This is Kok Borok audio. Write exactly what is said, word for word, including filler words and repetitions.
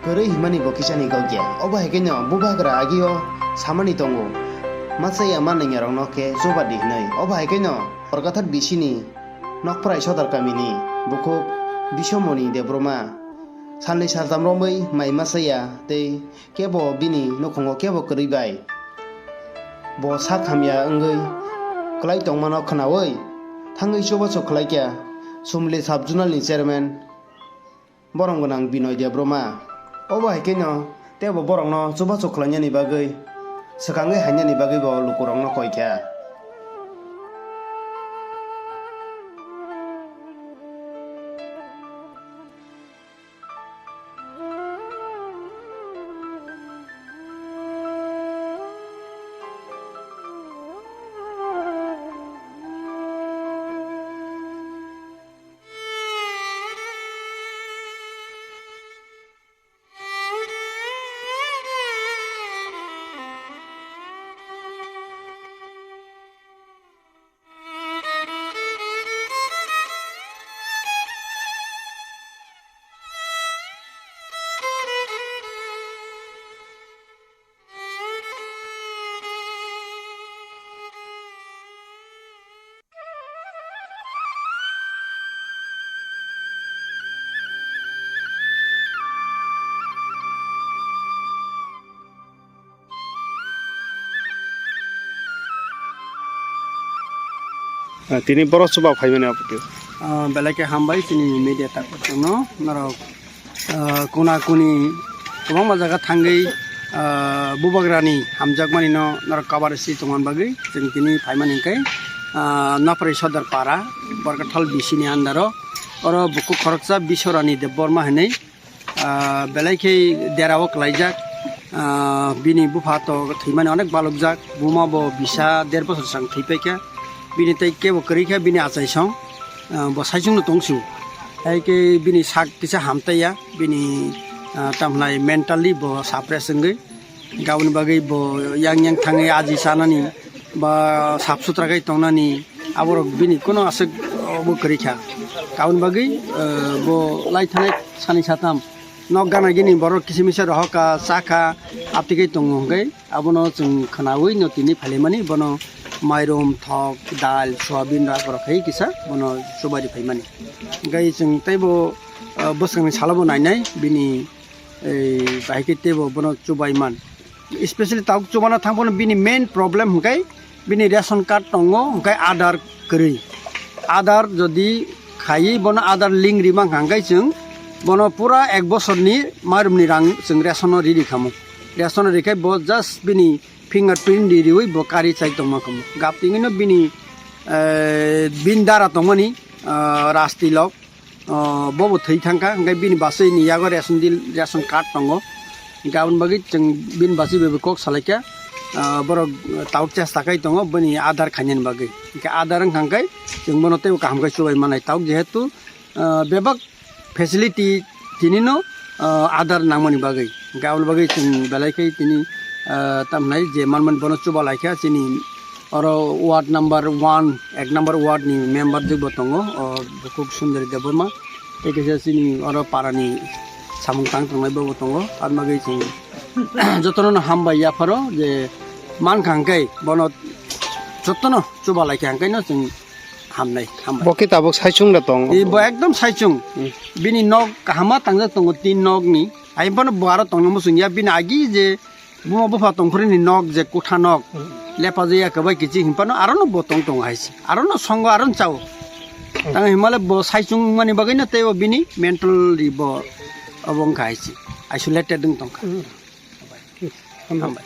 Kwrwi himani bo kisani gaukya. Obo hai khe no bubagra agio samani tongo. Masa ya manwngya rokno khe chuba di hinwi. Obo hai khe no Borkathar bisini Nokphrai Sodar kamini bukhuk Bisomoni Debbarma salni saltham romwi mai masa ya tei kebo bini nukhungo kebo kwrwi bai. Bo sak hamya wngwi kwlai tongmano khwnawi thangwi chubachu khlaikha Sumli Sub-Zonal ni chairman borom gwnang Binoy Debbarma. Obo hai kheno teibo borokno chubachu khlainani bagwi, swkangwi hainani bagwi bo lukurokno koi kha. Ah, tini borok chuba phaimani aphuti. Ah, belai khe hambai chini media takhukno norok, ah, kuna kuni kwbangma jaga thangwi, ah, bubagrani hamjakmani no norok kabar si tongmani bagwi chwng tini phaimani hwnkhe, ah, Nokphrai Sodar para Borkathal bisini andaro oro bukhuk khoroksa Bisorani Debbarma hinwi, ah, belai khe derao kwlaijak, ah, bini bupha to thwimani onek balokjak, buma bo bisa der bosor chwng thwipaikha, bini tei kebo kwrwikha bini achaisong, ah, bo saichungno tongsu, hai khe bini sak kisa hamtaiya, bini, ah, tamhnai mentally bo suppress wngwi. Aboni bagwi bo yang yang thangwi aji chanani ba sap sutra khai tongnani aborok bini kono aswk bo kwrwi kha. Aboni bagwi, eh, bo lai thanai sani satam nok gana gini borok kisa misa rohor kha, cha kha, aptwi khai tongo hwnkhe abono chwng khwnawi no tini phailaimani bono mairum, thok, dal, soyabin rok borok khai kisa bono chubai rwi phaimani. Hwnkhe chwng teibo, eh, bwskangni salo bo nainai bini ei, bahai khe teibo bono chubai man. Especially tabuk chubana thang phano bini main problem hwnkhe bini ration card tongo, hwnkhe Aadhaar kwrwi. Aadhaar jodi khaiwi bono Aadhaar link rima hwnkha hwnkhe chwng bono pura ek bosorni mairumni rang chwng ration-o riri khamu. Ration-o rikhai bo just bini fingerprint ririwi bo kari chai tongma khamu. Gaptingwino bini, eh, bini dara tongmani, ah, Rajtilok. Ah, bobo thwi thangkha, hwnkhe bini bwswini yago ration deal, ration card tongo, hwnkhe aboni bagwi chwng bini bwswi bai kok salaikha, ah, borok tabuk chesta khai tongo bini Aadhaar khainani bagwi, hwnkhe Aadhaar wngkha hwnkhe chwng bono teibo kaham khe chubai mannai tabuk, jehetu, ah, bebak facility tinino, ah, Aadhaar nangmani bagwi, hwnkhe aboni bagwi chwng belai khe tini, ah, tamhinai je manmani bono chuba laikha chini. Oro ward number one, ek number ward ni member jwk bo tongo, o Bukhuk Sundari Debbarma. Tei kaisa chini oro para ni samung tang tongnai bo bo tongo. Ar bagwi chwng jotono no hambai yapharo je mankha hwnkhe bono jotono chuba laikha hwnkhe no chwng hamnai, hambai. Bo khe tabuk saichung da tong. E bo ekdom saichung. Hmm. Bini nok kahama tangjak tongo tin nok ni. Ai bono bo aro tongna muchung ya bini agi je Buma bupha tongphuru ni nok je kutha nok, hmm, lepajak ya kwbai kiching hinphano aro no bo tong tong hai se. Aro no songo aro no chao. Hmm. Tang hinmale bo saichung mani bagwi no tei bo bini mental ri bo obo wngkha hai se. Isolated wng tongkha. Hmm. Hambai. Hambai.